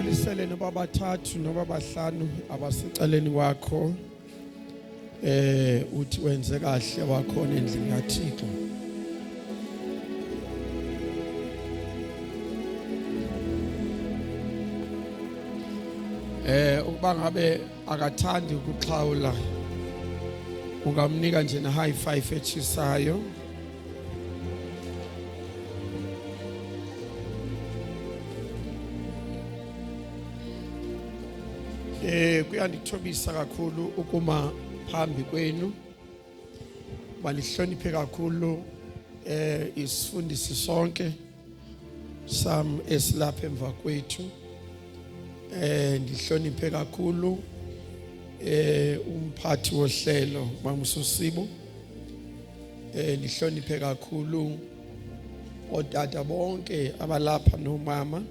Babulisele noba bathathu noba bahlanu abasecaleni kwakho. Uthi wenze kahle wakhona endlini kaThixo. Ukuba ngabe akathandi ukuxhawula ungamnika nje na high five echisayo. Kuyandithobisa kakhulu ukuma phambi kwenu. Balihloniphe kakhulu isifundisi sonke sam esilapha emva kwethu. Ndihloniphe kakhulu umphathi wohlelo Mamususibo. Ndihloniphe kakhulu otata bonke abalapha nomama,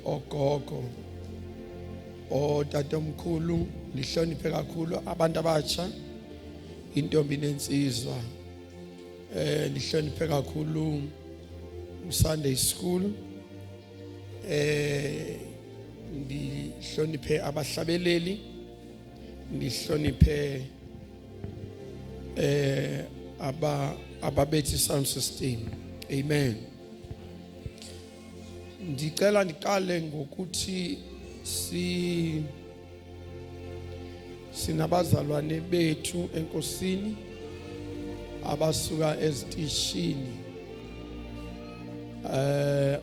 ogogo, otatomkhulu. Ndihloniphe kakhulu abantu abatsha, intombi nensizwa. Ndihloniphe kakhulu Sunday school. Ndihloniphe abahlabeleli, ndihloniphe ababethi sound system. Amen. Ndicela ndiqale ngokuthi sinabazalwane bethu enkosini abasuka ezitishini,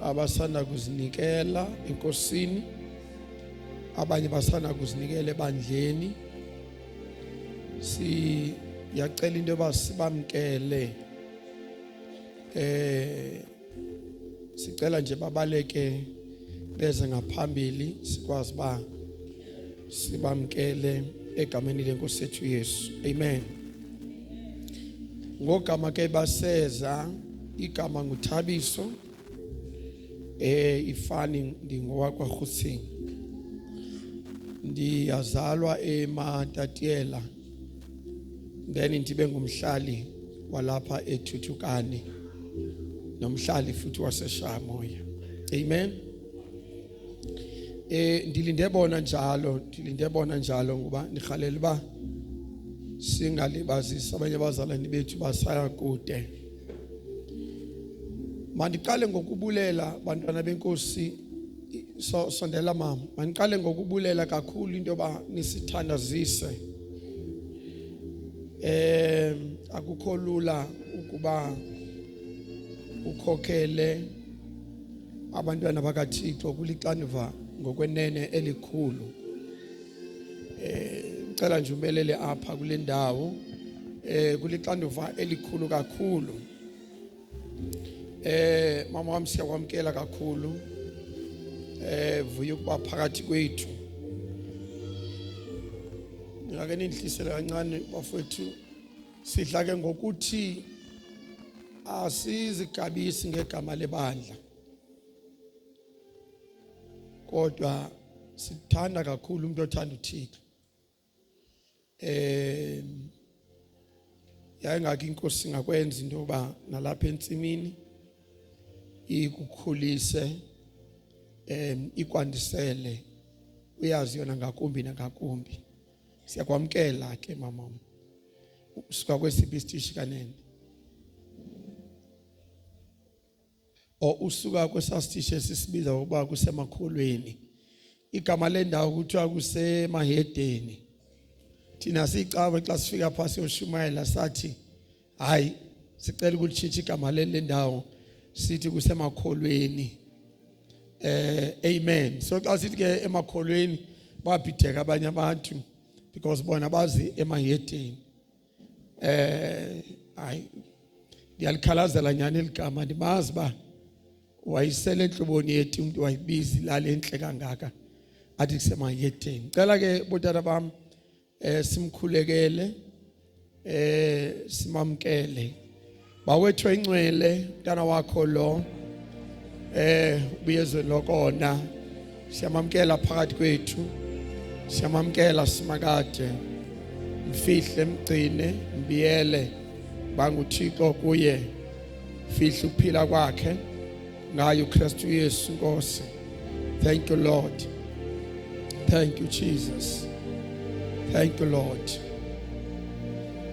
abasanda kuzinikela enkosini, abanye basanda kuzinikela ebandleni. Siyacela into yoba sibamkele. Sicela nje babaleke beze ngaphambili sikwazi ba sibamkele egameni lenkosi yethu Yesu. Amen. Ngogama ke baseza, igama nguThabiso, ifani ndingowakwaRhutsing, ndiyazalwa eMatatiela, then ndibe ngumhlali walapha eThuthukani nomhlali futhi waseShamoya. Amen. Ndilinde bona njalo, ndilinde bona njalo ngoba ndirhalela uba singalibazisi abanye abazalwane bethu basaya kude. Mandiqale ngokubulela bantwana benkosi. So sondela mama. Mandiqale ngokubulela kakhulu into yoba nisithandazise. Akukho lula ukuba ukhokhele abantwana bakaThixo kulixanduva ngokwenene elikhulu. Ngicela nje umelele apha kule ndawo. Kulixanduva elikhulu kakhulu. Mama wami, siyakwamkela kakhulu. Vuya ukuba phakathi kwethu. Ngake nindihlisele kancane bafowethu. Sidla ke ngokuthi asizigabisi ngegama lebandla, kodwa sithanda kakhulu umuntu othanda uThixo. Yayingakho inkosi ingakwenza into yoba nalapha entsimini ikukhulise, ikwandisele, uyazi yona ngakumbi nangakumbi. Siyakwamkela ke mama, usuka kwesiphi isitishi kanene? O usuka kwesasitishi esisibiza ngokuba kusemakholweni. Igama lendawo kuthiwa kuseMahedeni. Thina siyicawe xa sifika pha siyoshumayela sathi hayi, sicela ukulitshintsha igama leli ndawo sithi kusemakholweni. Amen. So xa sithi ke emakholweni babhideka abanye abantu because bona bazi eMahedeni. Hayi, ndiyalikhalazela nyani eligama, ndimazi ba wayisele enhloboni yethu umuntu wayibiza ilali enhle kangaka athi kuseMahedeni. Cela ke botata bam simkhulekele, simamkele. Bawethu engcwele, mntana wakho lo ubuyezwe lokona, siyamamkela phakathi kwethu, siyamamkela simakade. Mfihle, mgcine, mbiyele, banguThixo kuye, fihle ukuphila kwakhe ngayo uKristu Yesu Nkosi. Thank you, Lord. Thank you, Jesus. Thank you, Lord.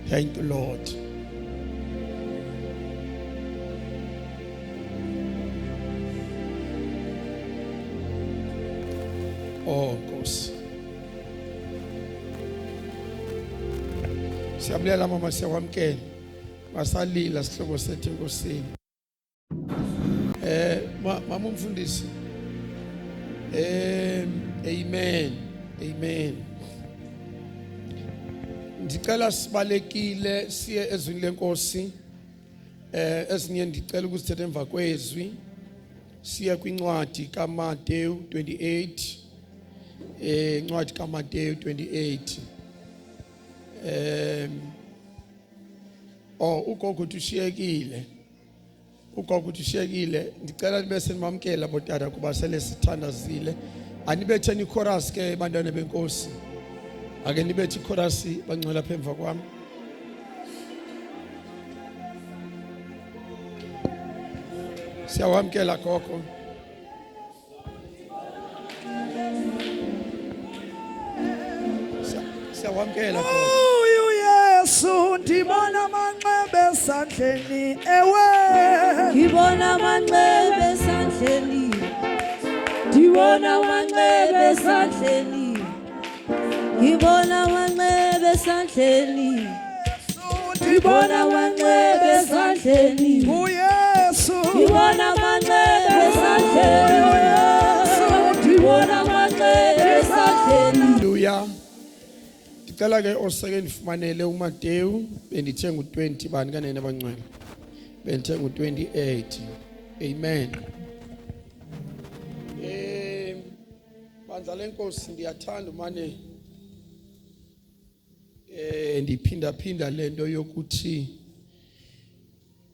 Thank you, Lord. Oh, Nkosi. Siyabulela mama siyakwamkela. Basalila sihlobo sethu enkosini. Eh mama umfundisi. Eh amen. Amen. Ndicela sibalekile siye ezwini lenkosi. Eh ezinye ndicela ukuzithetha emva kwezwi. Siye kwincwadi kaMateyu 28. Eh incwadi kaMateyu 28. Eh Oh ugogo uthi ushiyekile. Ugogo uthi ushiyekile. Ndicela nibe senimamkela botata kuba sele sithandazile. Anibetheni ichorus ke bantwana benkosi. Ake nibethe ichorus bangcwele apha emva kwami. Siyawamkela gogo. Siyawamkela Uyu Yesu ndibona amanxeba esandleni ewe Ngibona amanxeba esandleni Ndibona amanxeba esandleni Ngibona amanxeba esandleni Ngibona amanxeba esandleni uYesu Ngibona amanxeba esandleni Ngibona amanxeba esandleni Haleluya. Ndicela ke oseke ndifumanele uMateyu bendithe ngu-20 bani kanene abangcwele. Bendithe ngu-28. Amen. Eh bandla lenkosi ndiyathanda umane eh ndiphinda phinda lento yokuthi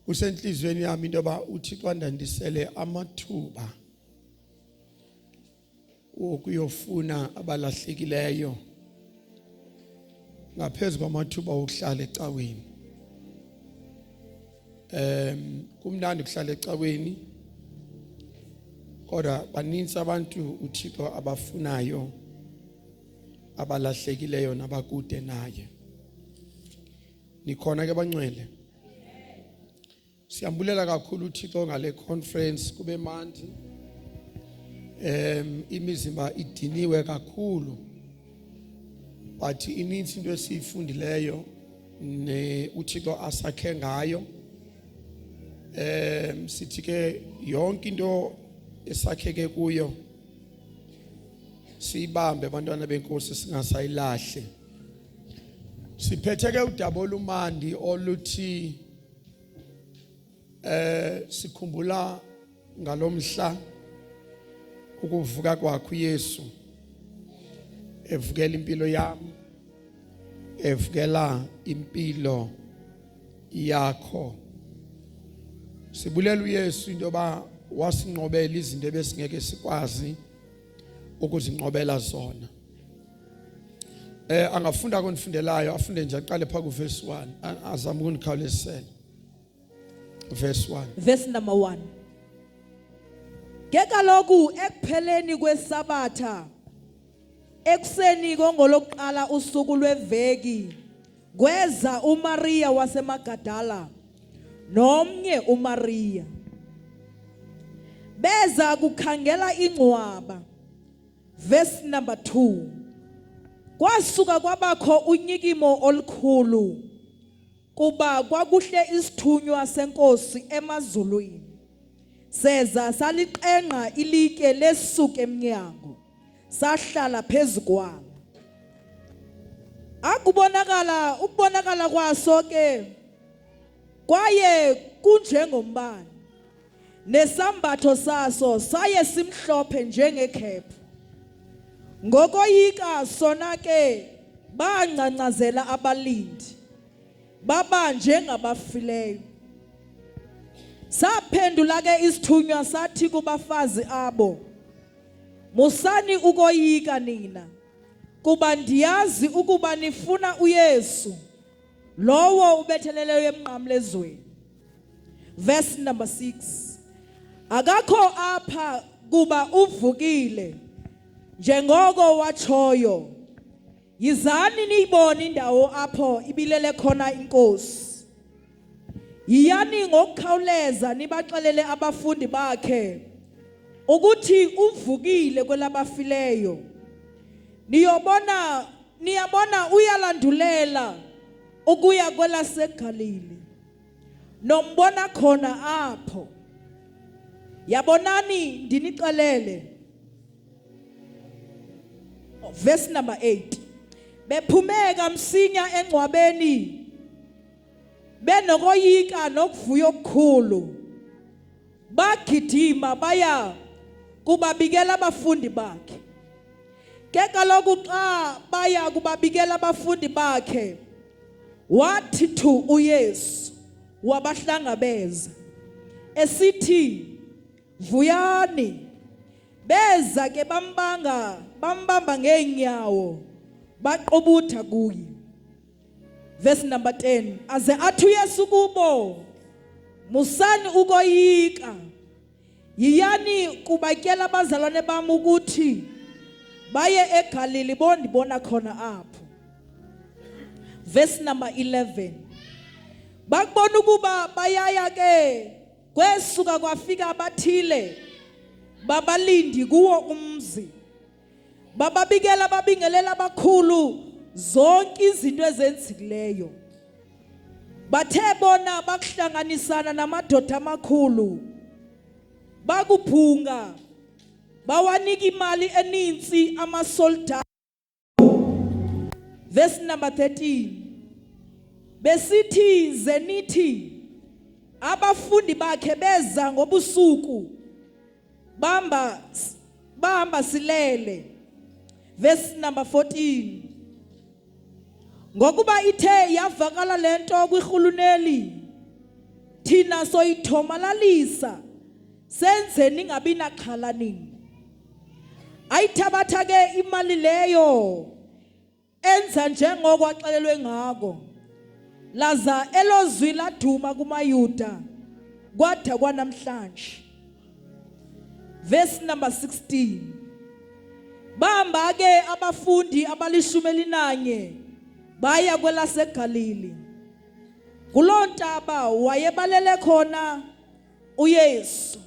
kusenhlizweni yami into yoba uThixo andandisele amathuba wokuyofuna abalahlekileyo ngaphezu kwamathuba wokuhlala ecaweni. Kumnandi ukuhlala ecaweni kodwa baninzi abantu uThixo abafunayo abalahlekileyo nabakude naye. Nikhona ke bangcwele. Siyambulela kakhulu uThixo ngale conference kube mandi. Imizimba idiniwe kakhulu. But ininzi into esiyifundileyo ne uThixo asakhe ngayo. Sithi ke yonke into esakheke kuyo siyibambe abantwana benkosi singasayilahle. Siphethe ke udaba olumandi oluthi sikhumbula ngalomhla ukuvuka kwakhe uYesu evukela impilo yami evukela impilo yakho. Sibulela uYesu into yoba wasinqobela izinto ebesingeke sikwazi ukuzinqobela zona. Angafunda konifundelayo afunde nje aqale pha ku verse 1 azame ukunikhawulezisela. Verse 1. Verse number 1. Ke kaloku ekupheleni kwesabatha ekuseni kongolokuqala usuku lweveki kweza uMaria waseMagadala nomnye uMaria beza kukhangela ingcwaba. Verse number 2. Kwasuka kwabakho unyikimo olukhulu kuba kwakuhle isithunywa senkosi emazulwini seza saliqengqa ilitye lesuka emnyango sahlala phezu kwalo. Akubonakala ukubonakala kwaso ke kwaye kunjengombane nesambatho saso saye simhlophe njengekhephu. Ngokoyika sona ke bangcangcazela abalindi baba njengabafileyo. Saphendula ke isithunywa sathi kubafazi abo, musani ukoyika nina, kuba ndiyazi ukuba nifuna uYesu lowo ubetheleleyo emnqamlezweni. Verse number 6. Akakho apha kuba uvukile njengoko watshoyo. Yizani niyibone indawo apho ibilele khona inkosi. Yiyani ngokukhawuleza nibaxelele abafundi bakhe ukuthi uvukile kwelabafileyo. Niyobona niyabona uyalandulela ukuya kwelaseGalili. Nombona khona apho. Yabonani ndinixelele. Verse number 8. Bephumeka msinya engcwabeni benokoyika nokuvuya okukhulu. Bagidima baya kubabikela abafundi bakhe. Ke kaloku xa baya kubabikela abafundi bakhe wathi thu uYesu wabahlangabeza esithi vuyani. Beza ke bambanga bambamba ngeenyawo baqubutha kuye. Verse number 10 aze athi uYesu kubo musani ukoyika yiyani kubatyela abazalwane bam ukuthi baye eGalili bondibona khona apho. Verse number 11 bakubona ukuba bayaya ke kwesuka kwafika abathile babalindi kuwo umzi bababikela babingelela abakhulu zonke izinto ezenzikileyo. Bathe bona bakuhlanganisana namadoda amakhulu bakuphunga bawanika imali eninzi amasoldati. Verse number 13 besithi zenithi abafundi bakhe beza ngobusuku bamba bahamba silele. Verse number 14 ngokuba ithe yavakala lento kwirhuluneli thina soyithomalalisa senze ningabi naxhala nini. Ayithabatha ke imali leyo enza njengoko axelelwe ngako. Laza elozwi laduma kumaYuda kwada kwanamhlanje. Verse number 16 Bahamba ke abafundi abalishumi elinanye baya kwelaseGalili. Kuloo ntaba wayebalele khona uYesu.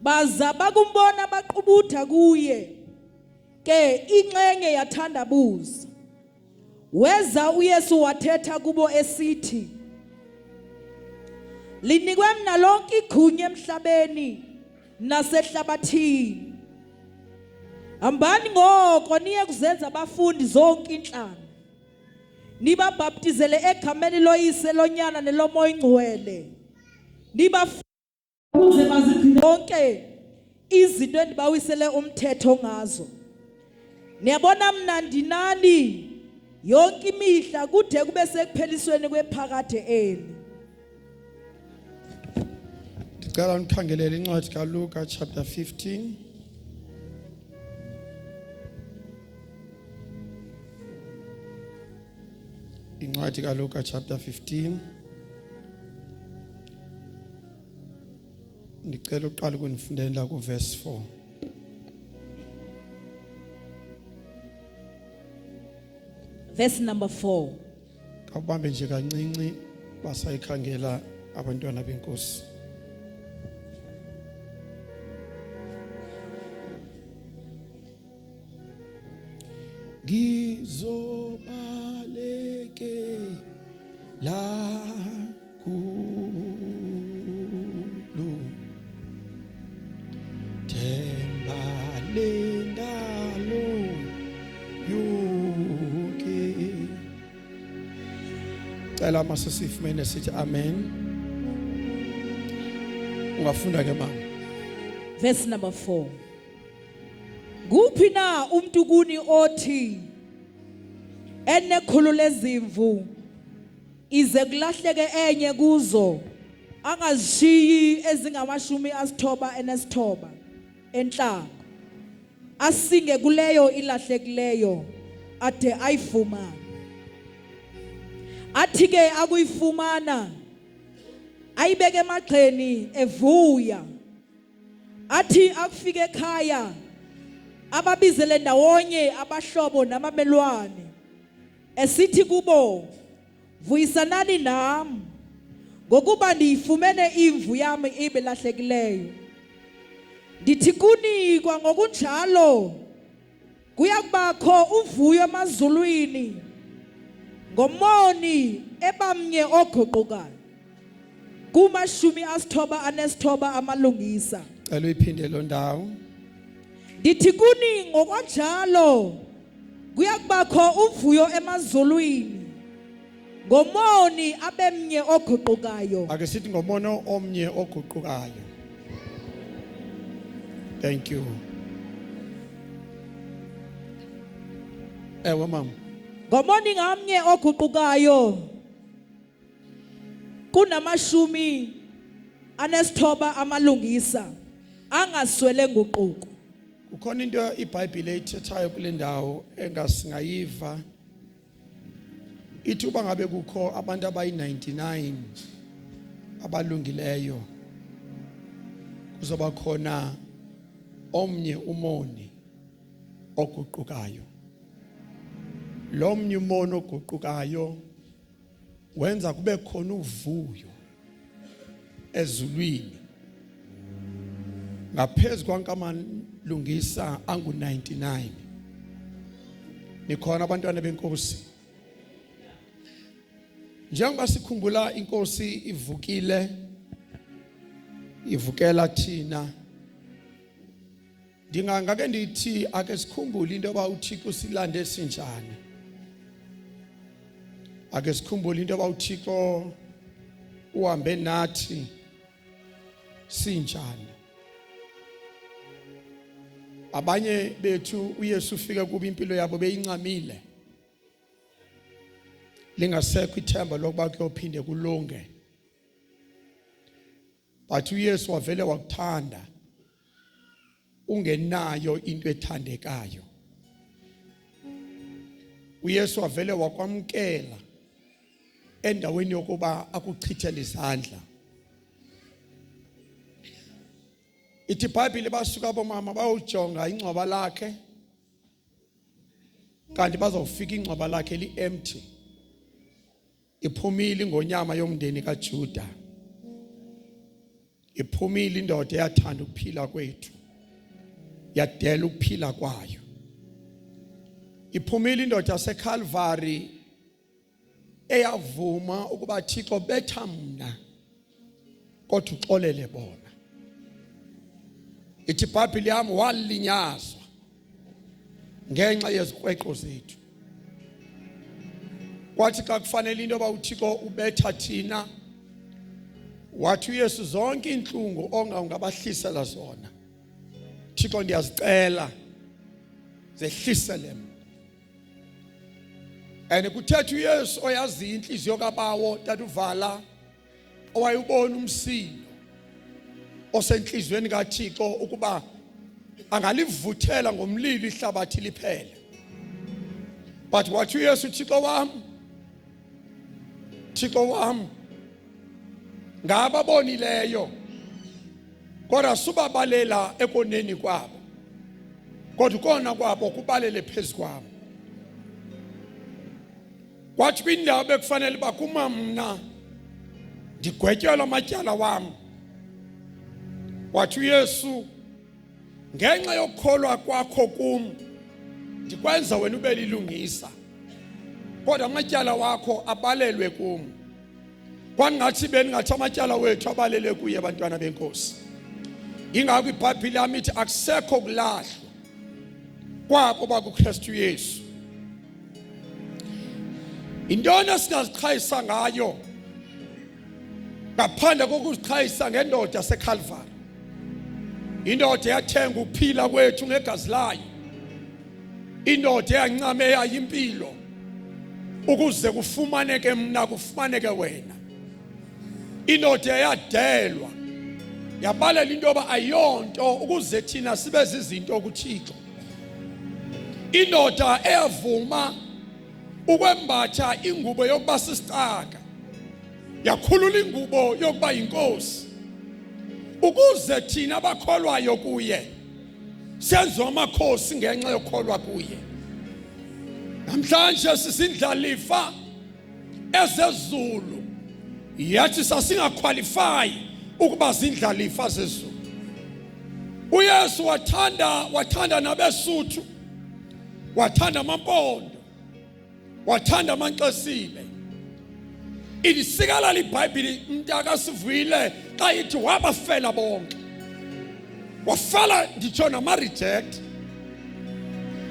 Baza bakumbona baqubutha kuye. Ke inxenye yathandabuza. Weza uYesu wathetha kubo esithi, Linikwe mna lonke igunya emhlabeni nasehlabathini. Hambani ngoko niye kuzenza abafundi zonke iintlanga. Nibabhaptizele egameni loYise loNyana neloMoya Ingcwele. Nibaf ukuze bazigcine zonke izinto endibawisele umthetho ngazo. Niyabona mna ndinani yonke imihla kude kube sekuphelisweni kwephakade eli. Ndicela nikhangelele incwadi kaLuka chapter 15. Incwadi kaLuka chapter 15. Ndicela uqale ukunifundela kuverse 4. Verse number 4. Awubambe nje kancinci basayikhangela abantwana benkosi. Ngizobaleke la khulu themba lendalo yonke. Cela masesifumene sithi amen. Ungafunda ke mama. Verse number 4. Nguphi na umntu kuni othi enekhulu lezimvu ize kulahleke enye kuzo angazishiyi ezingamashumi asithoba enesithoba entlango asinge kuleyo ilahlekileyo ade ayifumane athi ke akuyifumana ayibeke emagxeni evuya. Athi akufika ekhaya ababizele ndawonye abahlobo nabamelwane esithi kubo vuyisanani nam ngokuba ndiyifumene imvu yam ibelahlekileyo. Ndithi kuni kwangokunjalo kuya kubakho uvuyo emazulwini ngomoni ebamnye oguqukayo ku-99 amalungisa. Cela uyiphinde loo ndawo. Ndithi kuni ngokwanjalo kuya kubakho uvuyo emazulwini ngomoni abemnye oguqukayo. Ake sithi ngomono omnye oguqukayo. Thank you. Ewe mama. Ngomoni ngamnye oguqukayo kuna-99 amalungisa angaswele nguquko. Kukhona into iBhayibhile eyithethayo kule ndawo engasingayiva. Ithi uba ngabe kukho abantu abayi-99 abalungileyo kuzoba khona omnye umoni oguqukayo. Lo mnye umoni oguqukayo wenza kube khona uvuyo ezulwini ngaphezu kwankamalungisa angu-99. Nikhona abantwana benkosi? Njengoba sikhumbula inkosi ivukile, ivukela thina, ndingangake ndithi ake sikhumbule into yoba uThixo usilande sinjani. Ake sikhumbule into yoba uThixo uhambe nathi sinjani. Abanye bethu uYesu ufike kuba impilo yabo beyincamile, lingasekho ithemba lokuba kuyophinde kulunge, but uYesu wavele wakuthanda ungenayo into ethandekayo. uYesu wavele wakwamkela endaweni yokuba akuchithele izandla. Ithi iBhayibhile basuka bomama bayowujonga ingcwaba lakhe, kanti bazawufika ingcwaba lakhe li-empty. Iphumile ingonyama yomndeni kaJuda, iphumile indoda eyathanda ukuphila kwethu, yadela ukuphila kwayo. Iphumile indoda yaseCalvary eyavuma ukuba Thixo betha mna kodwa uxolele bona. Ithi iBhayibhile yami walinyazwa ngenxa yezikrweqo zethu. Kwathi xa kufanele into yoba uThixo ubetha thina, wathi uYesu zonke iintlungu onga ungabahlisela zona, Thixo ndiyazicela zehlisele mna. And kuthetha uYesu oyaziyo inhliziyo kabawo tata uvala, owayubona umsindo osenhliziyweni kaThixo ukuba angalivuthela ngomlilo ihlabathi liphele. But wathi uYesu, Thixo wam, Thixo wam, ngababonileyo kodwa subabalela ekoneni kwabo, kodwa ukona kwabo kubalele phezu kwabo. Kwathi kwindawo bekufanele uba kuma mna ndigwetyelwa amatyala wam, wathi uYesu, ngenxa yokukholwa kwakho kum ndikwenza wena ube lilungisa, kodwa amatyala wakho abalelwe kum. Kwangathi beningathi amatyala wethu abalele kuye, bantwana benkosi. Ingakho iBhayibhile yami ithi akusekho kulahlwa kwabo bakuKristu Yesu. Intoni esingaziqhayisa ngayo ngaphandle kokuziqhayisa ngendoda yaseCalvary? Indoda eyathenga ukuphila kwethu ngegazi layo, indoda eyancame yayo impilo ukuze kufumaneke mna, kufumaneke wena, indoda eyadelwa yabalela into yoba ayonto ukuze thina sibe zizinto kuThixo, indoda eyavuma ukwembatha ingubo yokuba sisicaka, yakhulula ingubo yokuba yinkosi. Ukuze thina abakholwayo kuye senziwe amakhosi ngenxa yokholwa kuye. Namhlanje sisindlalifa ezezulu, yathi sasingaqualify ukuba zindlalifa zezulu. UYesu wathanda wathanda nabesuthu, wathanda amampondo, wathanda amanxesile. Ilisikala iBhayibheli mntaka sivuyile xa ithi wabafela bonke. Wafela nditsho nama-reject,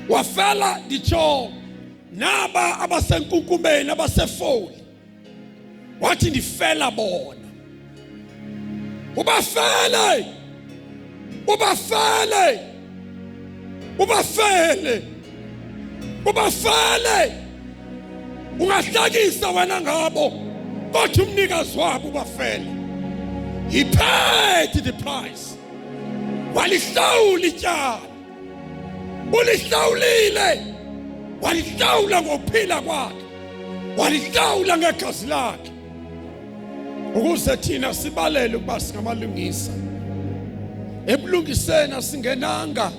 wafela nditsho naba abasenkunkumeni abasefoli, wathi ndifela bona. Ubafele, ubafele, ubafele, ubafele. Ungahlekisa wena ngabo, kodwa umnikazi wabo ubafele. He paid the price. Walihlawula ityala, ulihlawulile, walihlawula ngokuphila kwakhe, walihlawula ngegazi lakhe, ukuze thina sibalele ukuba singamalungisa. Ebulungiseni asingenanga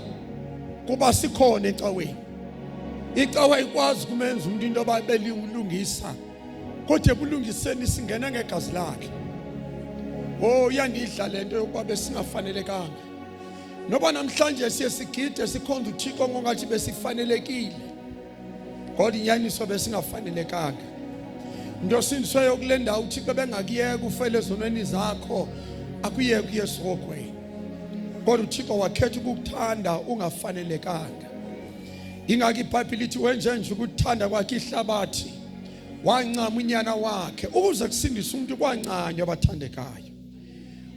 kuba sikhona ecaweni. Icawa ikwazi kumenza umuntu into yoba belilungisa, kodwa ebulungiseni singena ngegazi lakhe. Oh, iyandidla le nto yokuba besingafanelekanga. Noba namhlanje siye sigide sikhonza uThixo ngongathi besifanelekile, kodwa inyaniso besingafanelekanga. Into osindisweyo kule ndawo, uThixo bengakuyeka ufele ezonweni zakho, akuyeke uye esihogweni, kodwa uThixo wakhetha ukukuthanda ungafanelekanga. Ingaki iBhayibhile ithi wenjenje ukuthanda kwakhe ihlabathi, wancama unyana wakhe ukuze kusindise umuntu. Kwancanywa abathandekayo,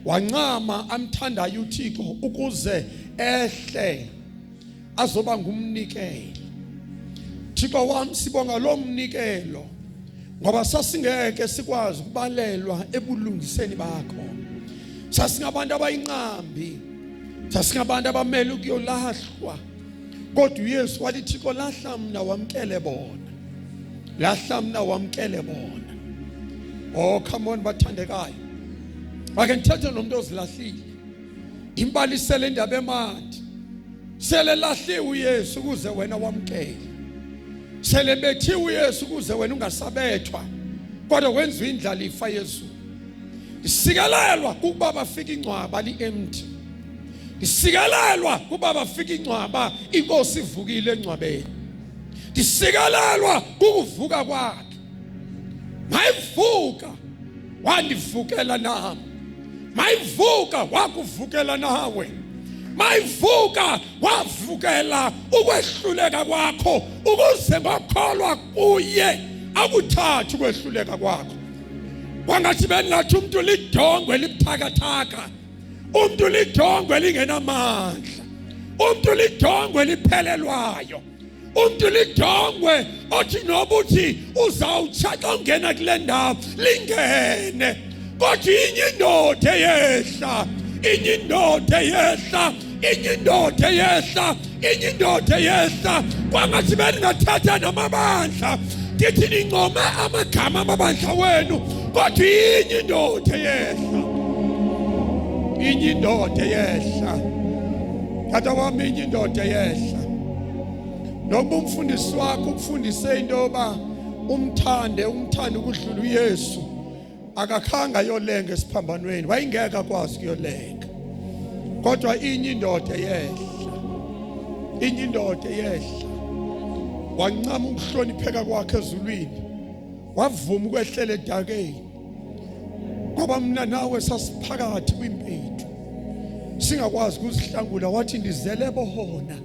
wancama amthandayo uThixo ukuze ehle azoba ngumnikelo. Thixo wami, sibonga lo mnikelo, ngoba sasingeke sikwazi ukubalelwa ebulungiseni bakho. Sasingabantu abayinqambi, sasingabantu abamele ukuyolahlwa, kodwa uYesu wathi, Thixo, lahla mna wamkele bona, lahla mna wamkele bona. Oh, come on bathandekayo, ake ndithethe nomuntu ozilahlile, imbalisele indaba emandi. Sele lahliwe uYesu ukuze wena wamkele, sele bethiwe uYesu ukuze wena ungasabethwa, kodwa wenziwa indlalifa yezulu. Ndisikelelwa kukuba bafika ingcwaba li-empty, ndisikelelwa kuba bafika ingcwaba inkosi ivukile engcwabeni, ndisikelelwa kukuvuka kwakhe. Mayivuka wandivukela nami, mayivuka wakuvukela nawe, mayivuka wavukela ukwehluleka kwakho, ukuze ngokholwa kuye akuthathe ukwehluleka kwakho. Kwangathi bengathi umuntu lidongwe libuthakathaka, umuntu lidongwe lingenamandla, umuntu lidongwe liphelelwayo, umuntu lidongwe othi noba uthi uzawutsha xa ungena kule ndawo lingene, kodwa inye indoda eyehla, inye indoda eyehla, inye indoda eyehla, inye indoda eyehla. Kwangathi bendingathatha namabandla ndithi nincome amagama amabandla wenu, kodwa inye indoda eyehla, inye indoda eyehla, tata wami, inye indoda eyehla. Nokuba umfundisi wakho ukufundise into yoba umthande, umthande ukudlula uYesu, akakhange ayolenga esiphambanweni, wayengeke akwazi ukuyolenga, kodwa inye indoda eyehla, inye indoda eyehla, wancama ukuhlonipheka kwakhe ezulwini, wavuma ukwehlela edakeni, ngoba mna nawe sasiphakathi kwimpethu singakwazi ukuzihlangula. Wathi ndizele bona.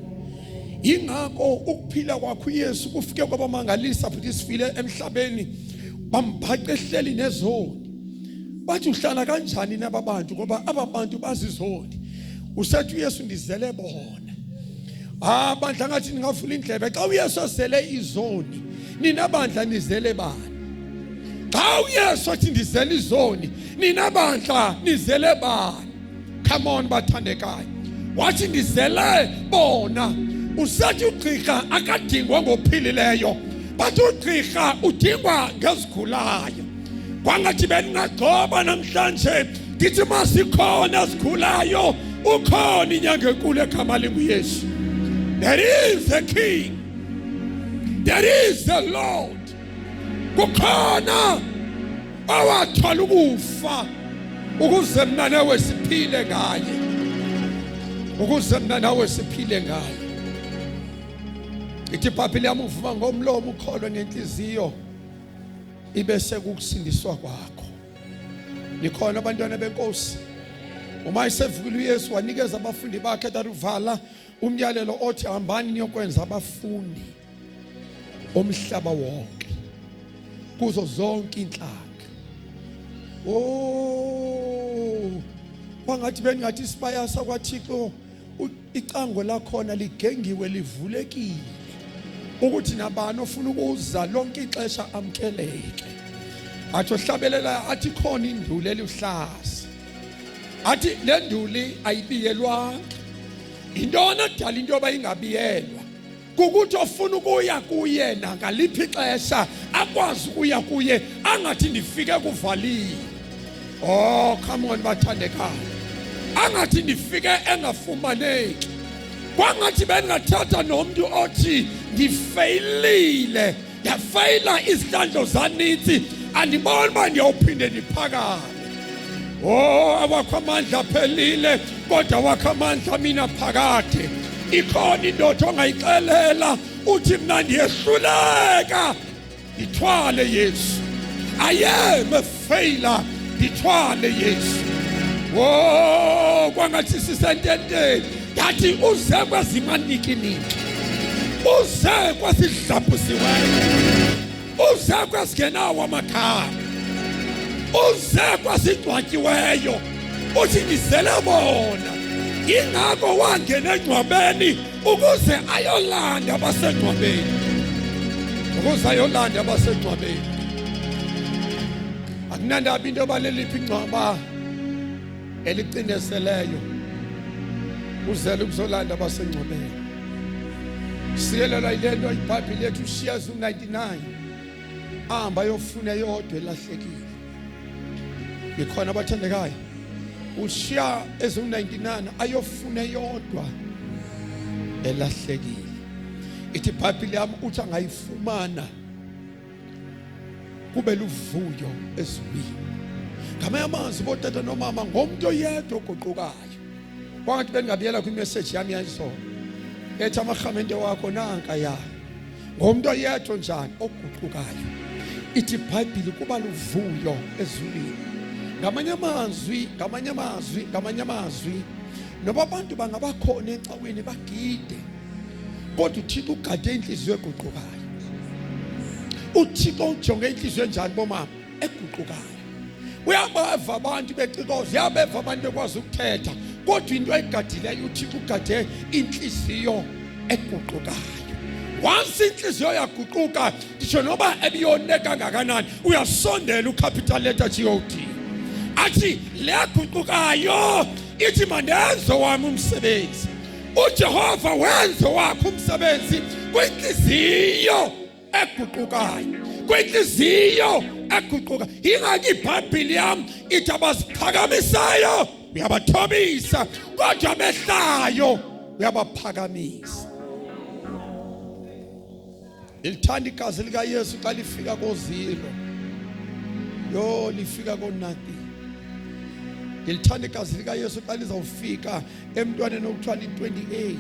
Ingakho ukuphila kwakho uYesu kufike kwabamangalisa futhi sifile emhlabeni, bambhaqa ehleli nezoni, bathi uhlala kanjani naba bantu, ngoba aba bantu bazizoni. Usethi uYesu ndizele bona. Ah bandla, ngathi ningavula indlebe. Xa uYesu azele izoni, nina bandla nizele bani? Xa uYesu athi ndizele izoni, nina bandla nizele bani? Come on bathandekayo, wathi ndizele bona. Usethi ugqirha akadingwa ngophilileyo, but ugqirha udingwa ngezigulayo. Kwangathi beningagcoba namhlanje. Ndithi masikhona sikhulayo, ukhona inyanga enkulu egama linguYesu. There is a king. There is a Lord. Kukhona owathwala ukufa ukuze mna nawe siphile ngaye. Ukuze mna nawe siphile ngaye. Ithi iBhayibheli yami uvuma ngomlomo ukholwe ngenhliziyo ibe sekukusindiswa kwakho. Nikhona abantwana benkosi. Uma esevukile uYesu wanikeza abafundi bakhe taruvala umyalelo othi hambani niyokwenza abafundi omhlaba wonke kuzo zonke inhlanga. Oh, kwangathi bengathi isibaya sakwaThixo icango lakhona ligengiwe livulekile ukuthi nabani ofuna ukuza lonke ixesha amkeleke. Athi ohlabelela athi khona induli eluhlaza, athi le nduli ayibiyelwanga. Intoni edala into yoba ingabiyelwa? Kukuthi ofuna ukuya kuye nangaliphi ixesha akwazi ukuya kuye, angathi ndifike kuvaliwe. Oh, come on bathandekayo, angathi ndifike engafumaneki. Kwangathi bendingathatha nomntu othi ndifeyilile, ndafeyila izihlandlo zaninzi, andiboni uba ndiyawuphinde ndiphakame. Oh, awakho amandla aphelile, kodwa awakho amandla mina phakade. Ikhona indoda ongayixelela uthi mna ndiyehluleka, ndithwale Yesu. I am a failure, ndithwale Yesu. Oh, kwangathi sisententeni, ngathi uze kwezimanikiniki, uze kwesidlabhusiweyo, uze kwesingenawo amakhaya, uze kwesingcwatyiweyo, uthi ndizele bona. Ingako wangena engcwabeni ukuze ayolanda abasengcwabeni, ukuze ayolanda abasengcwabeni. Akunandaba into yoba leliphi ingcwaba elicinezeleyo, uzele ukuzolanda abasengcwabeni. Sikelelwa yile nto iBhayibhile yethu, ushiya zu-99 ahamba ayofuna eyodwa elahlekile. Ngikhona abathandekayo, ushiya ezu-99 ayofuna eyodwa elahlekile. Ithi iBhayibhile yami uthi angayifumana kube luvuyo ezulwini. Ngamanye amazwi botata nomama, ngomntu oyedwa oguqukayo. Kwangathi bendingabuyela kwimeseji yami yayizolo ethi amarhamente wakho nanka ya ngomntu oyedwa njani oguqukayo. Ithi iBhayibhile kuba luvuyo ezulwini. Ngamanye amazwi, ngamanye amazwi, ngamanye amazwi, noba abantu bangabakhona ecaweni bagide, kodwa uThixo ugade inhliziyo eguqukayo. uThixo ujonge inhliziyo enjani bomama? Eguqukayo. Uyabava abantu becikoza, uyabeva abantu bekwazi ukuthetha, kodwa into ayigadileyo uThixo ugade inhliziyo eguqukayo. Once inhliziyo yaguquka, nditsho noba ebiyone kangakanani, uyasondela ucapital letter God, athi le guqukayo ithi mandenze wami umsebenzi. uJehova wenze wakho umsebenzi kwinhliziyo eguqukayo, kwinhliziyo eguquka. Ingaki iBhayibheli yami ithi abaziphakamisayo uyabathobisa, kodwa abehlayo uyabaphakamisa. Ngilithanda igazi likaYesu xa lifika kozilo, yo lifika ko-nothing. Ngilithanda igazi likaYesu xa lizawufika emntwaneni okuthiwa li-28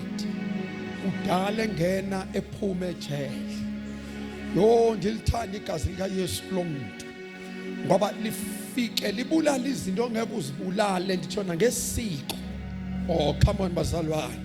kudala engena ephume ejele. Yo, ndilithanda igazi likaYesu kulo muntu, ngoba lifike libulala izinto ongeke uzibulale, nditsho nangesiko. Oh, come on bazalwane,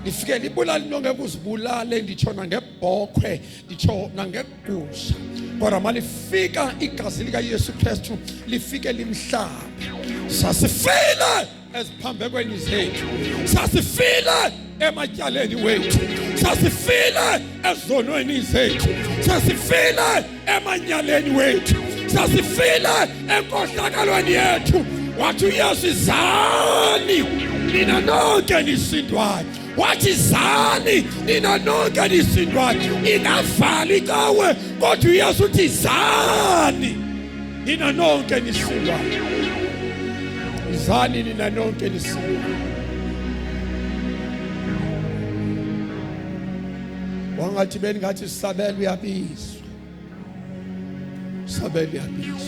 lifike libulala into ongeke uzibulale, nditsho nangebhokhwe, nditsho nangegusha. Kodwa malifika igazi likaYesu Kristu lifike limhlabe. Sasifile eziphambekweni zethu, sasifile ematyaleni wethu, sasifile ezonweni zethu, sasifile emanyaleni wethu, sasifile enkohlakalweni yethu. Wathi uYesu, zani nina nonke nisindwayo. Wathi zani nina nonke nisindwayo. Ingavali icawe, kodwa uYesu uthi zani nina nonke nisindwayo. Wozani nina nonke nisukume. Wangathi bengathi sabela uyabizwa. Sabela uyabizwa.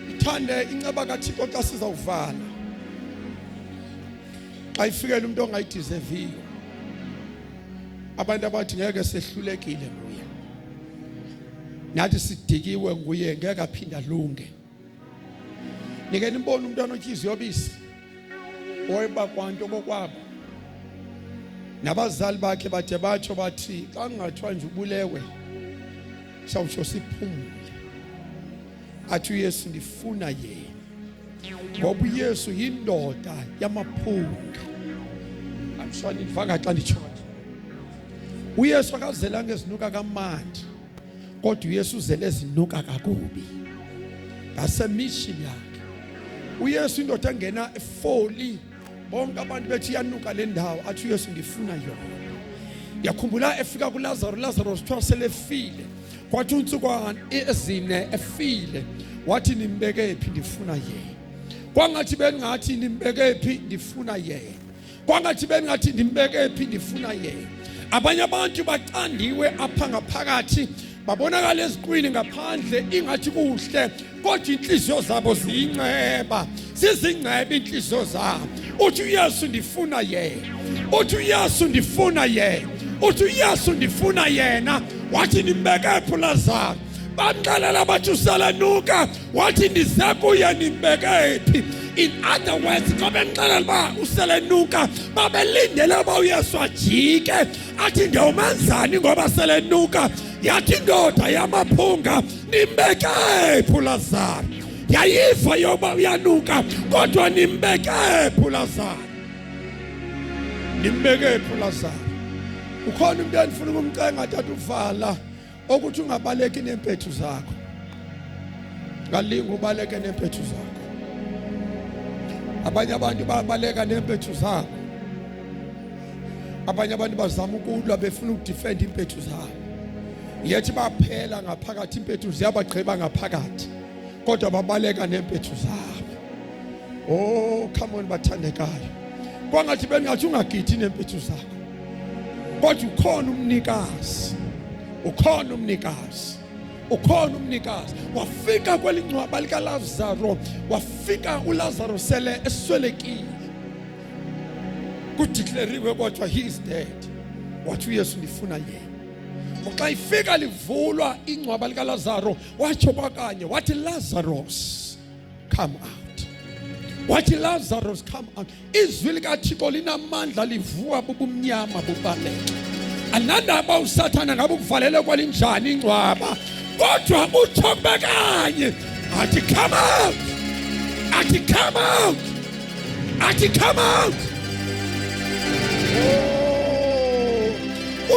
Ithande inceba kaThixo xa sizawuvala. Xa ifikela umuntu ongayideserviyo. Abantu abathi ngeke sehlulekile nguye. Nathi sidikiwe nguye ngeke aphinde alunge. Nike nibone umntwana otyiza yobisi oyeba kwanto kokwabo. Nabazali bakhe bade batsho bathi xa kungathiwa nje ubulewe sawutsho siphumule. Athi uYesu ndifuna yena. Ngoba uYesu yindoda yamaphunga. I'm sure nindivanga xa nditsho. uYesu akazelanga ezinuka kamandi kodwa uYesu uzele ezinuka kakubi. That's a mission yakhe. uYesu indoda engena efoli bonke abantu bethi iyanuka le ndawo athi uYesu ngifuna yona. Yakhumbula efika kuLazaro, Lazaro kuthiwa selefile. Kwathi unsukwana ezine efile wathi nimbeke phi ndifuna yena. Kwangathi bengathi nimbeke phi ndifuna yena. Kwangathi bengathi ndimbeke phi ndifuna yena. Abanye abantu bacandiwe apha ngaphakathi babonakala eziqwini ngaphandle ingathi kuhle kodwa inhliziyo zabo ziyinceba zizingceba inhliziyo zabo. Uthi uYesu ndifuna yena, uthi uYesu ndifuna yena, uthi uYesu ndifuna yena. Wathi nimbeke phi uLazaro? Bamxelela bathi uselenuka. Wathi ndize kuye nimbeke phi? In other words, xa bemxelela uba uselenuka babelindele uba uYesu ajike athi ndiyomenzani ngoba selenuka. Yathi indoda yamaphunga nimbeke phi uLazaro? Yayiva yoba uyanuka kodwa nimbeke phi uLazaro? Nimbeke phi uLazaro? Ukhona umuntu endifuna ukumcenga tata uvala okuthi ungabaleki neempethu zakho. Ngalinga ubaleke neempethu zakho. Abanye abantu babaleka neempethu zabo. Abanye abantu bazama ukulwa befuna ukudefend iimpethu zabo. Yethi baphela ngaphakathi iimpethu ziyabagqiba ngaphakathi. Kodwa babaleka neempethu zabo. Oh, come on bathandekayo. Kwangathi bengathi ungagithi neempethu zakho. Kodwa ukhona umnikazi. Ukhona umnikazi. Ukhona umnikazi. Wafika kwelingcwaba likaLazaro, wafika uLazaro sele eswelekile. Kudeclariwe kodwa he is dead. Wathi uYesu ndifuna yena. Xa ifika livulwa ingcwaba likaLazaro, watsho kwakanye wathi Lazarus come out. Wathi Lazarus come out. Izwi likaThixo linamandla livuka bubumnyama bubaleke. Anandaba uSathana ngabe ukuvalele kwalinjani ingcwaba, kodwa utsho kube kanye athi come out, athi come out, athi come out. Oh,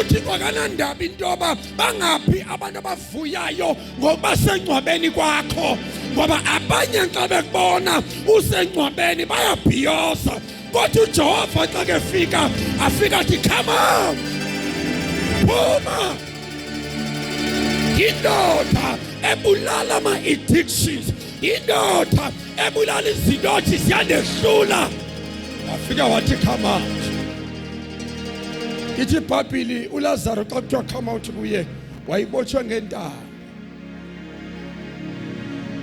uThixo akanandaba into yoba bangaphi abantu abavuyayo ngokuba sengcwabeni kwakho, ngoba abanye xa bekubona usengcwabeni bayabhiyoza, kodwa uJehova xa kefika afika athi come out, phuma. Indoda ebulala ama-addictions, indoda ebulala izinto othi ziyandehlula, wafika wathi come out. Ithi iBhayibhili uLazaro xa kuthiwa come out kuye wayibotshwe ngentambo.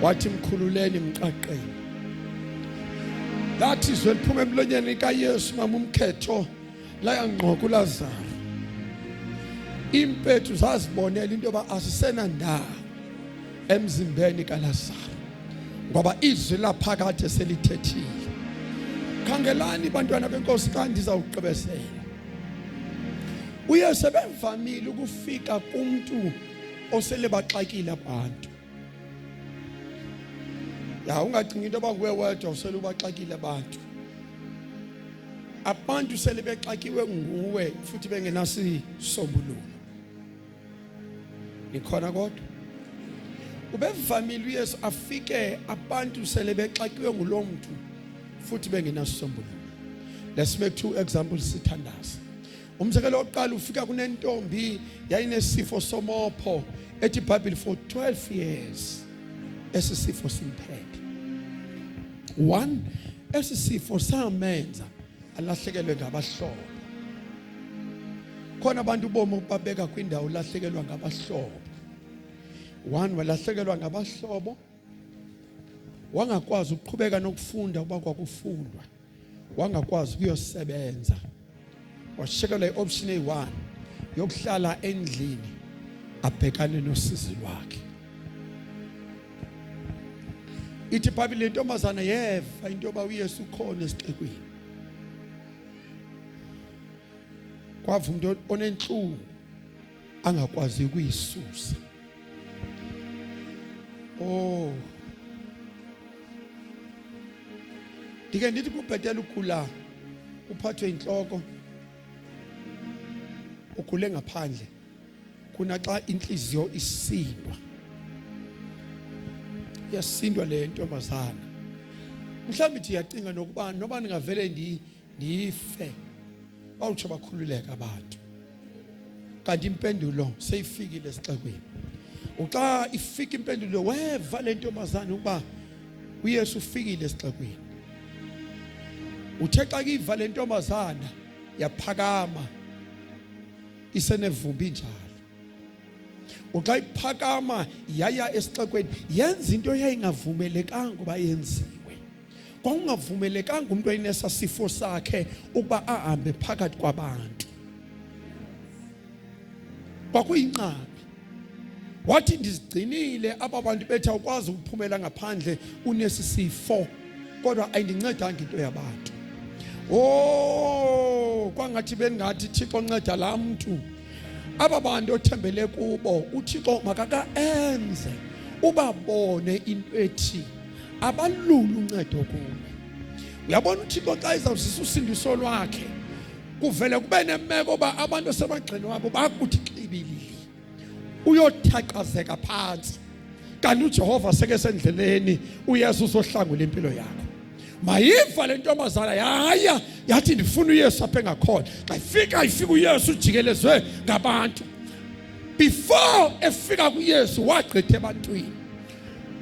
Wathi mkhululeni mqaqeni. Lathi izwi eliphuma emlonyeni kaYesu mama umkhetho laya ngqo kuLazaro. Impethu zazibonela into yoba asisenandawo emzimbeni kaLazaro ngoba izwi laphakade selithethile. Khangelani bantwana benkosi xa ndizawugqibezela. uYesu ebevamile ukufika kumntu osele baxakile abantu. Ya ungacingi into yoba nguwe wedwa usele ubaxakile abantu. Abantu sele bexakiwe nguwe futhi bengenasisombululo. Nikhona kodwa? Ubevamile uYesu afike abantu sele bexakiwe ngulo mntu futhi bengenasisombululo. Let's make two examples sithandaze. Umzekelo wokuqala ufika kunentombi yayinesifo somopho ethi iBhayibheli for 12 years esi sifo simphethe. One, esi sifo samenza alahlekelwe ngabahlobo. Khona abantu ubomi babeka kwindawo ulahlekelwa ngabahlobo. One, walahlekelwa ngabahlobo, wangakwazi ukuqhubeka nokufunda uba kwakufundwa, wangakwazi ukuyosebenza, washiyekelwa i-option eyi-one yokuhlala endlini abhekane nosizi lwakhe. Ithi iBhayibhile le ntombazana yeva into yoba uYesu ukhona esixekweni, kwava umuntu onentlungu angakwazi ukuyisusa. Oh, ndike ndithi kubhetele ugula uphathwe intloko ugule ngaphandle kunaxa inhliziyo isindwa. Iyasindwa le ntombazana, mhlawumbi ithi iyacinga nokuba noba ndingavele ndife, bawutsho bakhululeka abantu. Kanti impendulo seyifikile esixekweni. Uxa ifika impendulo, weva le ntombazana ukuba uYesu ufikile esixekweni. Uthe xa kiva le ntombazana yaphakama isenevumbi njalo. Uxa iphakama yaya esixekweni, yenza into eyayingavumelekanga ukuba yenziwe. Kwakungavumelekanga umuntu oyenesa sifo sakhe ukuba ahambe phakathi kwabantu, kwakuyinqabi. Wathi ndizigcinile aba bantu bethi awukwazi ukuphumela ngaphandle unesi sifo, kodwa ayindincedanga into yabantu. Oh, kwangathi bengathi Thixo nceda laa mntu, aba bantu othembele kubo uThixo makakaenze ubabone into ethi abalula uncedo kuwe. Uyabona uThixo xa izawuzisa usindiso lwakhe, kuvele kube nemeko uba abantu asemagxeni wabo bakuthi xibilili, uyothaqazeka phantsi, kanti uJehova seke sendleleni, uYesu uzohlangula impilo yakho. Mayiva le ntombazana yaya yathi ndifuna uYesu apha engakhona. Xa ifika, ifika uYesu ujikelezwe ngabantu. Before efika kuYesu wagqitha ebantwini,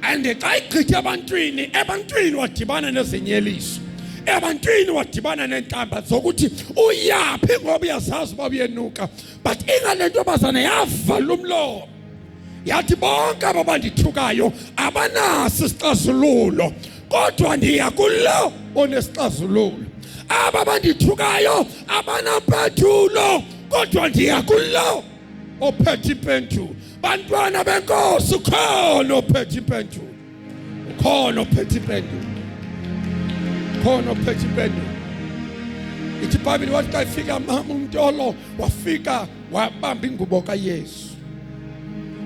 and xa igqitha ebantwini, ebantwini wadibana nezinyeliso, ebantwini wadibana neentlamba zokuthi uyaphi ngoba uyazazi uba uyenuka. But ingale ntombazana yavala umlomo yathi bonke aba bandithukayo abanaso isixazululo, kodwa ndiya kulo onesixazululo. Aba bandithukayo abanampendulo, kodwa ndiya kulo ophethe impendulo. Bantwana benkosi, ukhona ophethe impendulo, ukhona ophethe impendulo, ukhona ophethe impendulo. Ithi iBhayibhile wathi xa ifika mama umntolo, wafika wabamba ingubo kaYesu.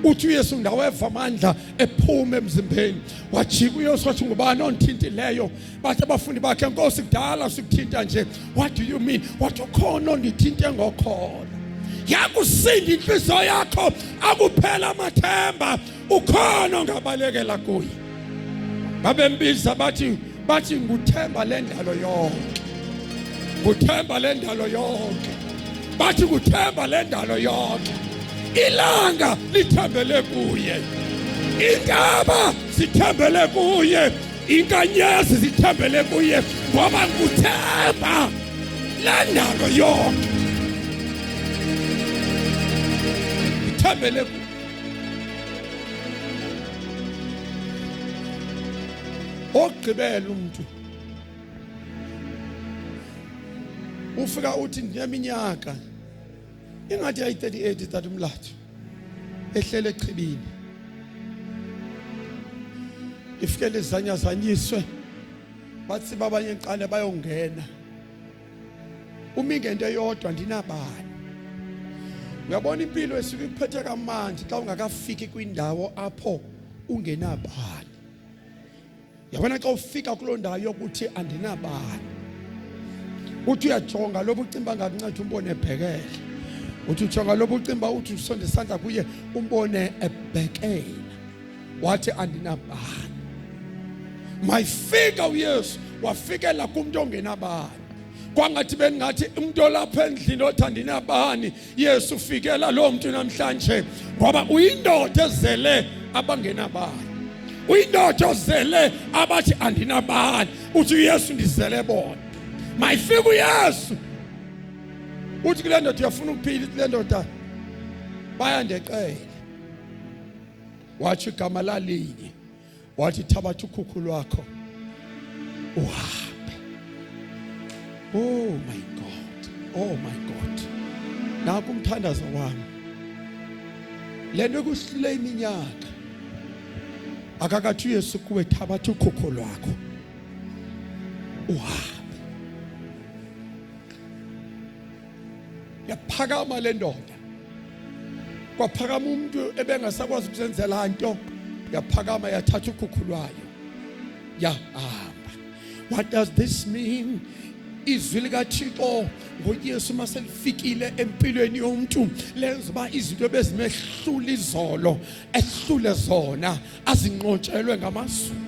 Uthi uYesu ndaweva amandla ephuma emzimbeni. Wajika uYesu wathi ngubani ondithintileyo? Bathi abafundi bakhe, Nkosi, kudala sikuthinta nje. What do you mean? Wathi ukhona ondithinte ngokhona. Yakusinda inhliziyo yakho, akuphela amathemba, ukhona ongabalekela kuye. Babembiza bathi nguthemba lendalo yonke, nguthemba lendalo yonke, bathi nguthemba lendalo yonke. Ilanga lithembele kuye, intaba zithembele kuye, inkanyezi zithembele kuye, ngoba nguthemba lendalo yonke, ithembele kuye. Okugqibela umuntu ufika uthi ndineminyaka ingathi yayi-38 tata umlatho ehlele echibini, ifikele izanyazanyiswe, bathi babanye qale bayongena, umi ngento eyodwa, ndinabani. Uyabona impilo esuke ikuphethe kamandi xa ungakafiki kwindawo apho ungenabani. Yabona xa ufika kuloo ndawo yokuthi andinabani, uthi uyajonga lobu ucimba ngakunceda umbone ebhekele, uthi ujonga lobu ucimba uthi usonde isandla kuye umbone ebhekela. Wathi andinabani. Mayifika uYesu wafikela kumntu ongenabani. Kwangathi bendingathi umuntu olapha endlini othi andinabani, Yesu fikela lo mntu namhlanje, ngoba uyindoda ezele abangenabani. Uyindoda ozele abathi andinabani, uthi uYesu ndizele bona. Mayifike uYesu uthi kule ndoda uyafuna ukuphila, ithi le ndoda bayandeqela. Watsho igama lalinye, wathi thabatha ukhukhu lwakho uhambe. Oh my God, oh my God. Naku umthandazo wami, le nto ekuhlule iminyaka akakathi uYesu kuwe thabatha ukhukhu lwakho uhambe. Yaphakama le ndoda, kwaphakama umuntu ebengasakwazi ukuzenzela nto, yaphakama yathatha ukhukhu lwayo yahamba. What does this mean? Izwi likaThixo ngoYesu maselifikile empilweni yomuntu lenza uba izinto ebezimehlula izolo ehlule zona, azinqotshelwe ngamazulu.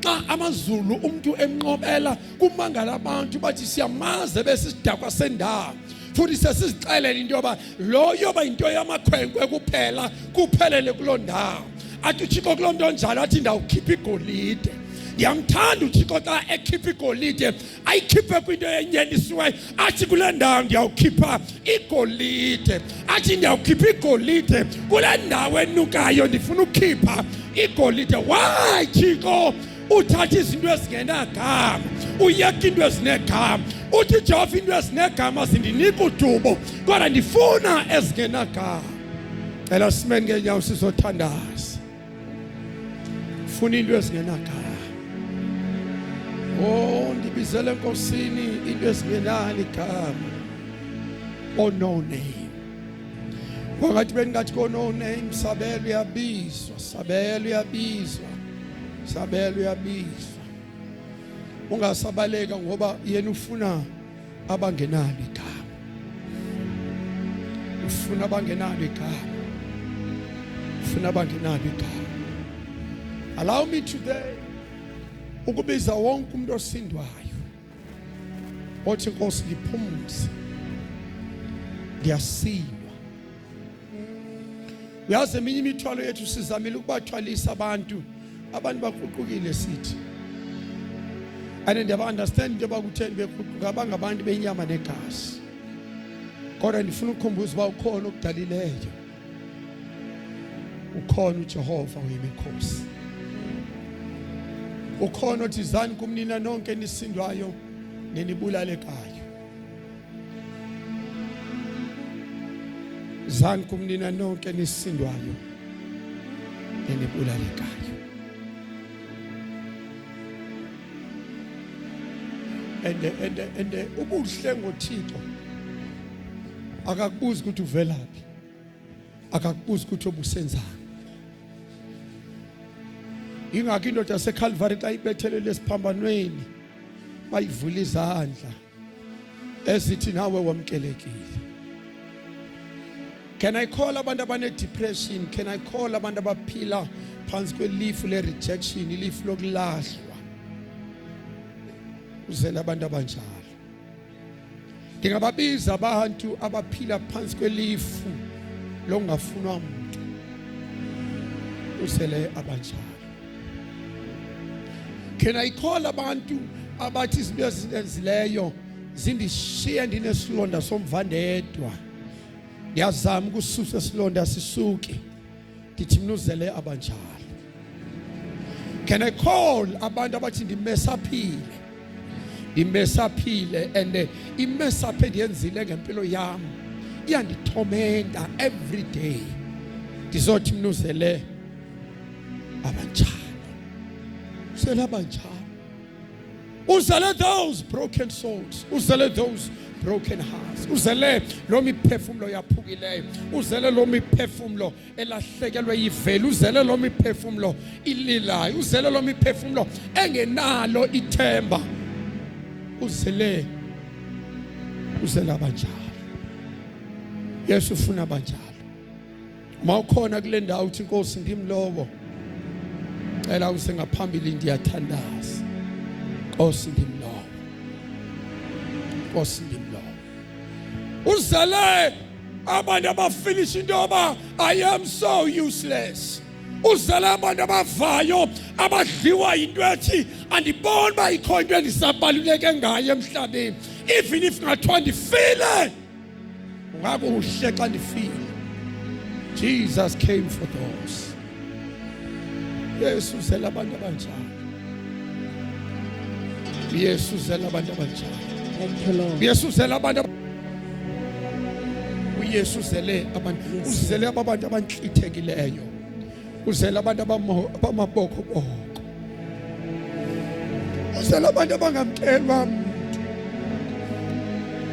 Xa amazulu umuntu emnqobela, kumangala abantu bathi siyamazi besisidakwa sendawo, futhi sesizixelela into yoba lo yoba yinto yamakhwenkwe kuphela, kuphelele kuloo ndawo. Athi uThixo kuloo nto njalo, athi ndawukhipha igolide. Ndiyamthanda uThixo xa ekhipha igolide, ayikhiphe kwinto enyelisiweyo, athi kule ndawo ndiyawukhipha igolide, athi ndiyawukhipha igolide kule ndawo enukayo, ndifuna ukukhipha igolide. Why Thixo uthatha izinto ezingenagama uyeka into ezinegama? Uthi Jehova, into ezinegama zindinika udubo, kodwa ndifuna ezingenagama. Cela simeni ngeenyawo sizothandaza. Funa into ezingenagama. Oh, ndibizele enkosini into ezingenalo igama. Oh, no name. Kwangathi bengingathi ko no name, Sabelo uyabizwa, Sabelo uyabizwa, Sabelo uyabizwa. Ungasabaleka ngoba yena ufuna abangenalo igama. Ufuna abangenalo igama. Ufuna abangenalo igama. Allow me today ukubiza wonke umuntu osindwayo othi Nkosi ndiphumze, ndiyasindwa. Uyazi eminye imithwalo yethu sizamile ukubathwalisa abantu, abantu baququkile sithi, and ndiyaba-understand into yoba kutheni beququka, abangabantu benyama negazi. Kodwa ndifuna ukukhumbuza uba ukhona okudalileyo, ukhona uJehova oyimikhosi, ukhona othi zani kumnina nonke nisindwayo nenibulalekayo, zani kumnina nonke nisindwayo nenibulalekayo. And ubuhle ngoThixo, akakubuzi ukuthi uvelaphi, akakubuzi ukuthi obusenzani. Ingakho indoda yaseCalvary xa ibethelele esiphambanweni bayivula izandla ezithi nawe wamkelekile. Can I call abantu abane-depression? Can I call abantu abaphila phansi kwelifu le-rejection, ilifu lokulahlwa? Uzele abantu abanjalo. Ndingababiza abantu abaphila phansi kwelifu lokungafunwa muntu. Uzele abanjalo. Can I call abantu abathi izinto ezinenzileyo zindishiye ndinesilonda somvandedwa, ndiyazama ukususa isilonda sisuke, ndithi mna uzele abanjalo. Can I call abantu abathi ndimesaphile, ndimesaphile, and imesapho endiyenzile ngempilo yam iyandithomenta every day, ndizothi mna uzele abanjalo, uzele abanjalo, uzele those broken souls, uzele those broken hearts, uzele lo miphefumlo yaphukileyo, uzele lo miphefumlo elahlekelwe yiveli, uzele lo miphefumlo ililayo, uzele lo miphefumlo engenalo ithemba, uzele, uzele abanjalo. Yesu ufuna abanjalo. Uma ukhona kule ndawo uthi Nkosi ndimlowo, cela use ngaphambili, ndiyathandaza. Nkosi ndimlowo, Nkosi ndimlowo. Uzele abantu abafinisha into yoba I am so useless. Uzele abantu abavayo abadliwa yinto ethi andiboni uba ikho into endisabaluleke ngayo emhlabeni. Even if ngathiwa ndifile, ungakuhle xa ndifile. Jesus came for those. Yesu uzele abantu abanjalo. Yesu uzele abantu abanjalo. Thank you, Lord. Yesu uzele abantu. uYesu uzele abantu, uzele abantu abantlitthekileyo, uzele abantu abamabokoboko, uzele abantu abangamkelwa mntu,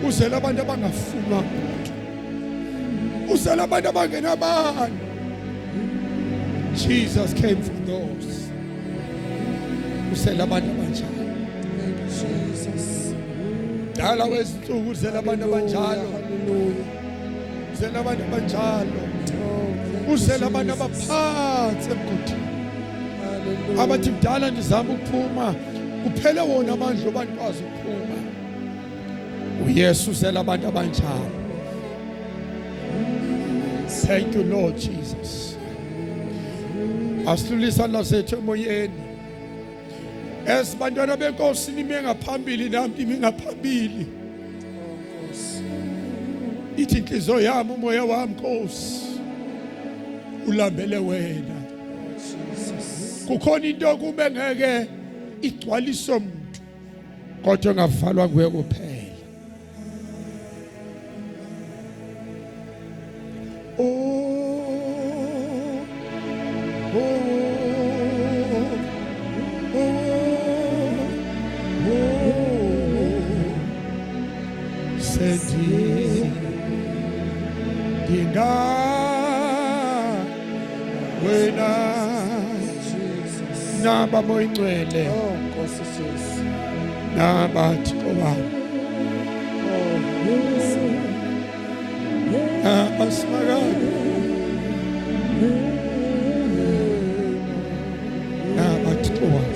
uzele abantu abangafunwa mntu, uzele abantu abangenabani. Jesus came for those. Uzele abantu abanjalo. Jesus. Dala wezintsuku uzele abantu abanjalo. Hallelujah. Uzele abantu abanjalo. Oh, thank you, Uzele abantu Jesus. abaphansi emgodini. Hallelujah. Abathi mdala ndizama ukuphuma, kuphele wona amandla oba ndikwazi ukuphuma. uYesu uzele abantu abanjalo. Thank you, Lord Jesus. Asilule isandla sethu emoyeni. As bantwana benkosi nime ngaphambili nami ndimi ngaphambili. Ithi inhliziyo yami, umoya wami, Nkosi, ulambele wena. Kukhona into kube ngeke igcwaliswe umuntu, kodwa engavalwa nguye kuphela. Oh, oh, oh, oh, sendi dinga wena. Jesus. Naba moyingcwele. Oh, Nkosi Jesu. Naba Thixo wami. Oh, Nkosi. Naba Simakade. Naba Thixo wami.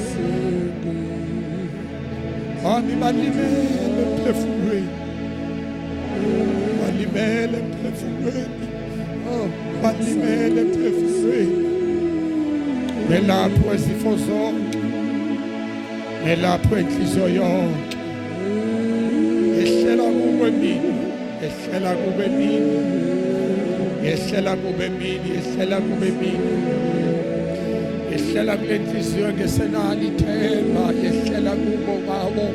Bami balimele emphefumulweni, balimele emphefumulweni, Oh, balimele emphefumulweni. Melaphi wezifo zonke, melaphi wenhliziyo yonke, yehlela kuwe mina, yehlela kube mina, yehlela kube mina, yehlela kube mina, yehlela kule nhliziyo ngesenalo ithemba, yehlela kubo babo,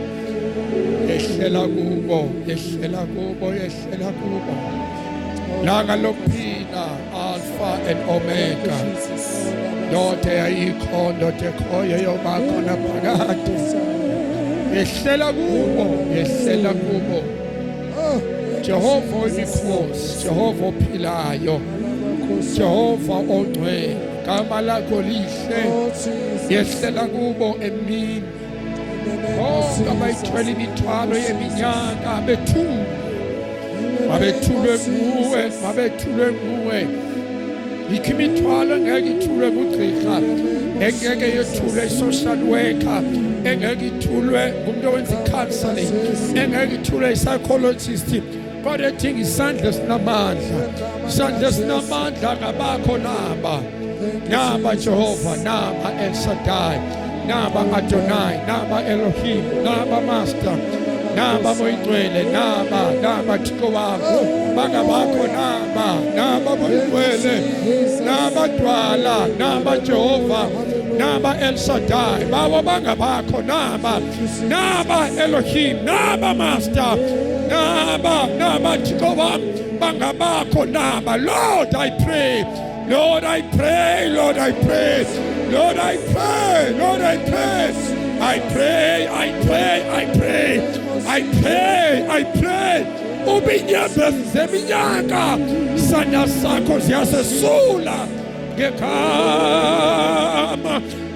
yehlela kubo, yehlela kubo, yehlela kubo. Langa lokuphila, Alpha and Omega, Jesus. Ndoda eyayikho, ndoda ekhoyo, yoba khona phakade, yehlela kubo, yehlela kubo. Oh, Jehova wemikhosi, Jehova ophilayo, Jehova ongcwele, gama lakho lihle. Oh, Jesus. Yehlela kubo emini. In the name of Bonke abayithwele Jesus. imithwalo yeminyaka bethulwe, mabethulwe nguwe, mabethulwe nguwe. Yikho imithwalo engeke ithulwe ngugqirha, engeke yethulwe i-social worker, engeke ithulwe ngumuntu owenza i-counseling, engeke ithulwe i-psychologist, kodwa edinga isandla esinamandla. Isandla esinamandla ngabakho naba. Naba Jehova, naba El Shaddai, naba Adonai, naba Elohim, naba Master, naba Moyingcwele, naba, naba Thixo wami, bangabakho naba, naba Moyingcwele, naba Dwala, naba Jehova, naba El Shaddai, babo bangabakho naba, naba Elohim, naba Master, naba, naba Thixo wami, bangabakho naba. Lord, I pray. Lord, I pray, Lord, I pray, Lord, I pray, Lord, I pray, I pray, I pray, I pray, I pray, I pray. Ubinyembezi zeminyaka, sandla sakho ziyasesula ngegama,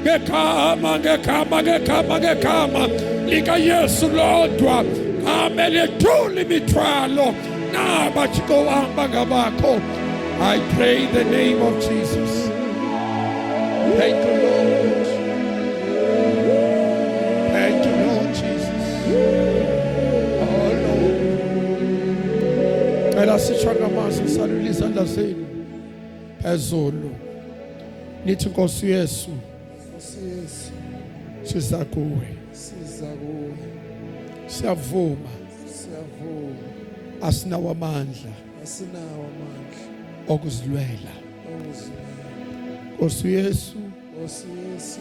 ngegama, ngegama, ngegama, ngegama likaYesu lodwa. Ame lethula imithwalo. Naba Thixo wami bangabakho. I pray in the name of Jesus. Thank you, Lord. Thank you, Lord Jesus. Oh, Lord. Cela sitsho ngamazwi, salula izandla zenu phezulu. Nithi Nkosi Yesu, Nkosi Yesu, siza kuwe. Siza kuwe. Siyavuma. Siyavuma. Asinawo amandla. Asinawo amandla. Okuzilwela. Okuzilwela. Nkosi Yesu, Nkosi Yesu,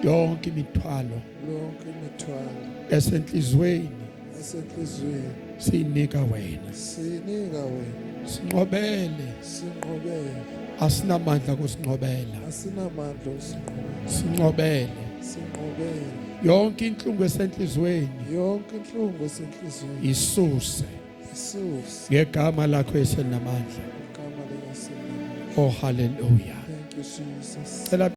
yonke imithwalo, yonke imithwalo esenhlizweni, esenhlizweni, siyinika wena. Siyinika wena. Sinqobele. Sinqobele. Asinamandla kusinqobela. Asinamandla okusinqobela. Sinqobele. Sinqobele. Yonke inhlungu esenhlizweni, yonke inhlungu esenhlizweni, isuse. Isuse. Ngegama lakho eselinamandla. Igama likaSelinamandla. Oh, hallelujah. Thank you, Jesus. Cela